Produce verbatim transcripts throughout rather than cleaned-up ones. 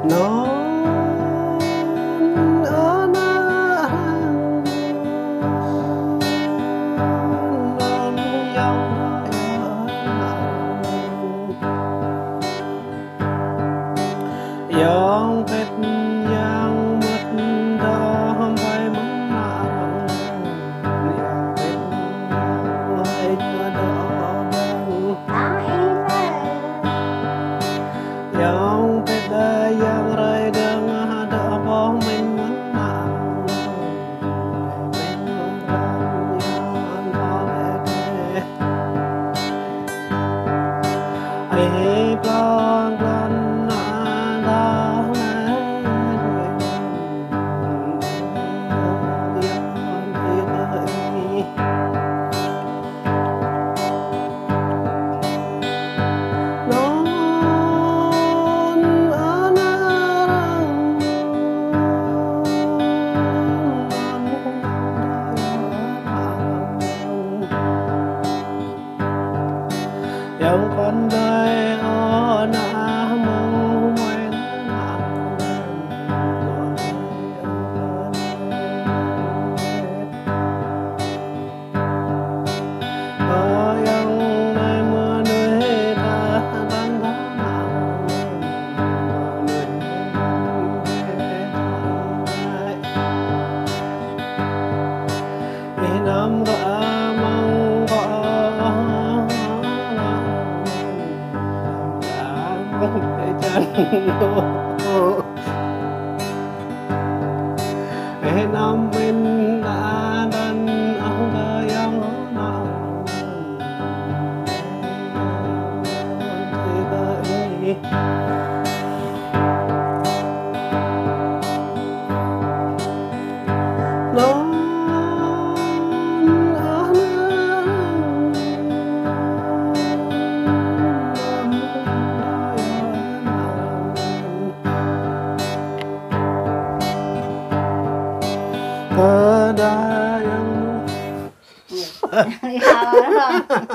Nôn ană hăng nôn yang yang pet yang mơ̆t đah ƀai mơ̆ng nă yang pet yang hai mơ̆ đah ƀai. Yang pet đah yang rai đah ngă đah ƀoh mĭn mơ̆n nă. Ih plang plang nă đah ngă. Nôn ană răng. Yang kăn đơi ană mơ̆ng mơi ană. Ih năm ƀing đa đăn ôh gơyong nă. Nôn ană. Kơ đa yang Ya, orang. Hah?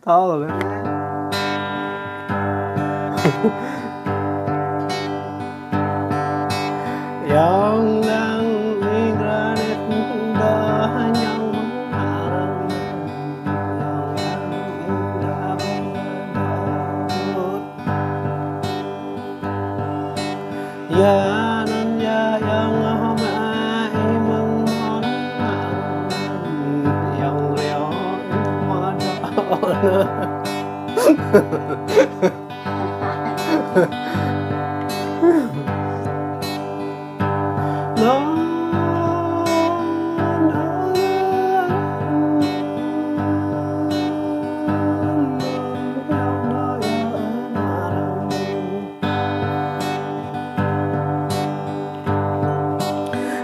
Thâo lĕ. Yang đang ing granit đah yang mơ̆ng arăng. Yang đang ing granit đah. Ya anăn ya yang hmâo ih mơ̆ng mơ̆n yang reo ih mơ̆n.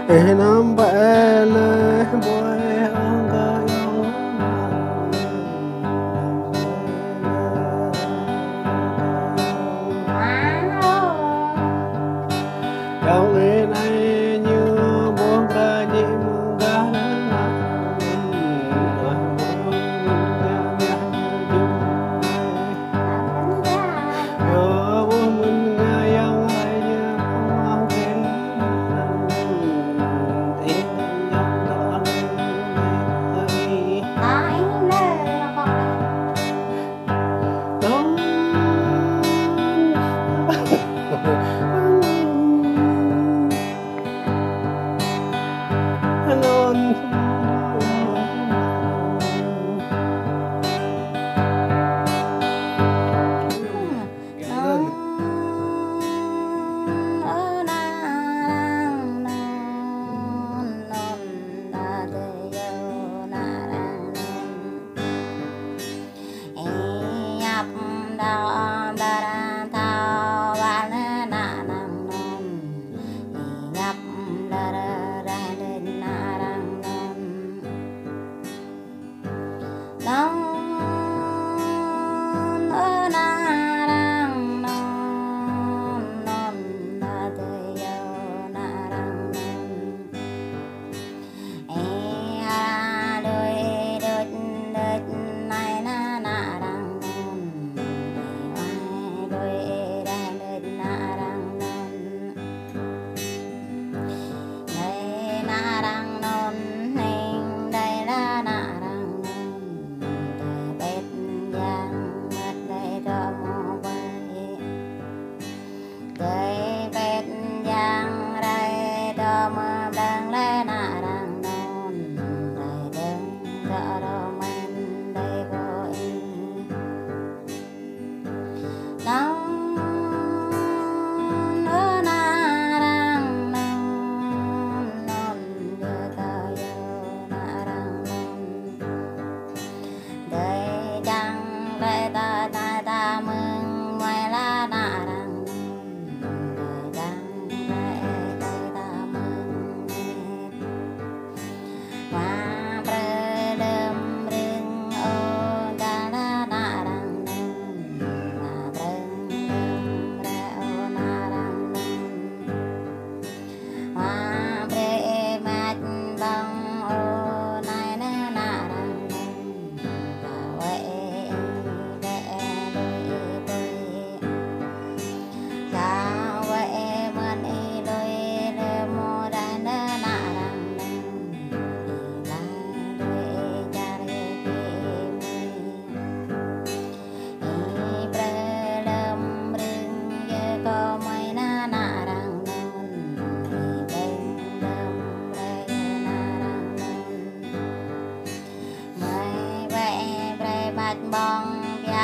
Ih năm ƀai lĕ ƀơi ong gơyong. Yang ih anai ñu ƀuh gah ñu mơ̆ng gah nă.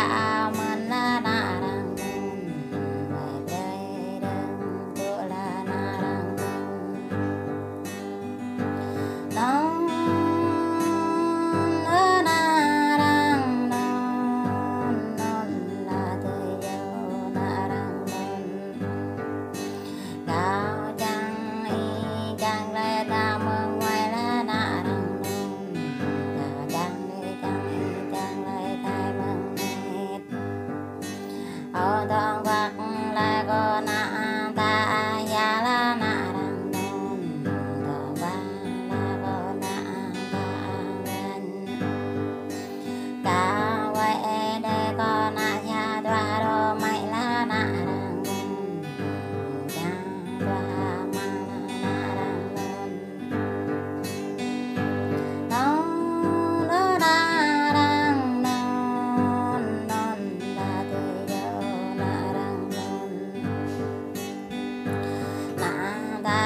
Amen la ană arăng anŭn, ƀơi brơi dơ̆ng tŭ la ană arăng anŭn. Anŭn, ơ ană arăng anŭn, anŭn la tui yơh ană arăng anŭn. Kâo čang ih čang laĭ ta mơ̆ng wai la ană arăng anŭn. Kâo čang ih čang ih čang laĭ ta mơ̆ng met. Ơ tŏng wăk la kơ ană ta ya la ană arăng anŭn. Tŏng wăk la kơ ană ta ranh. Kâo wai ê đê kơ ană ya dua rô mai la ană arăng anŭn. Ya dua ma la ană arăng anŭn. Anŭn, anŭn, ană arăng anŭn, anŭn, la tui yơh ană arăng anŭn. Ană ta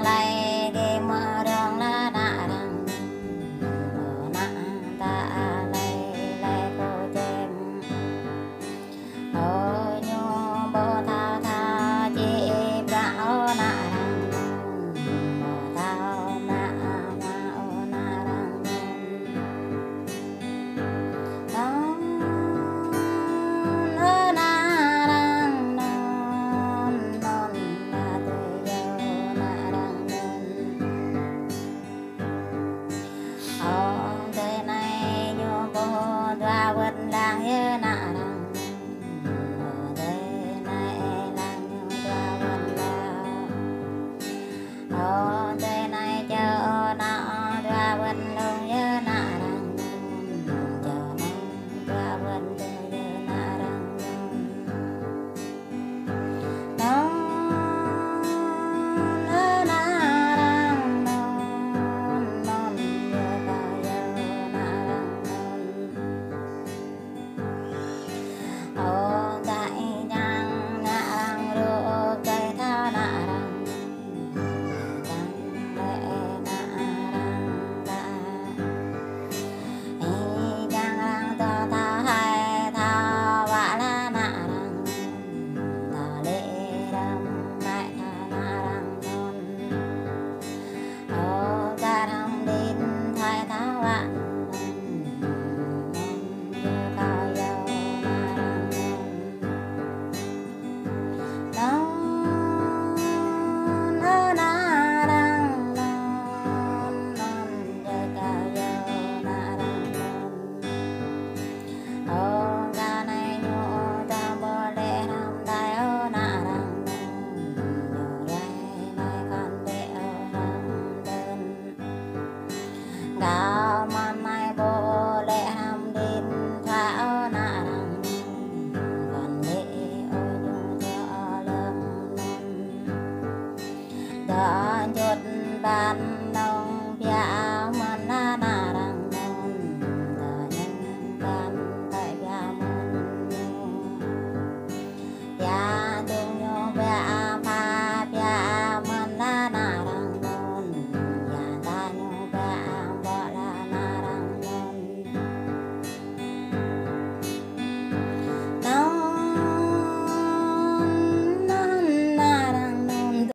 laĭ gơmơi rơ̆ng la ană arăng anŭn. Ană ta laĭ laĭ kơ čem. Ơ ñu ƀu thâo thâo či bruă ơ ană arăng anŭn. Ƀu thâo mă mă ơ ană arăng anŭn. Anŭn, ơ ană arăng anŭn, anŭn, la tui yơh ană arăng anŭn. Ơ adơi anai ñu ƀu dua wơ̆t lăng yơh ană arăng anŭn. Ơ adơi anai lăng ñu dua wơ̆t lăng. Ơ adơi anai čơ ơ ană dua wơ̆t lăng yơh ană arăng anŭn. Čơ ană dua wơ̆t lăng yơh ană arăng anŭn. Anŭn, ơ ană arăng anŭn, anŭn, yơh kâo yơh ană arăng anŭn. Ơ ta ih čang ană arăng rŭ ơ kơi thâo ană arăng anŭn. Čang lĕ ană arăng ta. Ih čang arăng tŏ thâo hai thâo wă la ană arăng anŭn. Thâo lĕ răm mă thâo ană arăng anŭn. Ơ kar hăng đĭ thâo thâo wă anŭn. Anŭn yơh kâo yơh ană arăng anŭn. Anŭn, ơ ană arăng anŭn, anŭn, yơh kâo yơh ană arăng anŭn. Ơ kâo anai ñu tơm ƀu lĕ hrăm đai ơ ană arăng anŭn. Ñu rai anai kăn lĕ ơ hrăm đen. Kâo mơ̆n anai ƀu lĕ hrăm đĭ thâo ơ ană arăng anŭn. Kăn lĕ ơ ñu tơ ơ lơ̆m anŭn. Dŏ čut ƀăn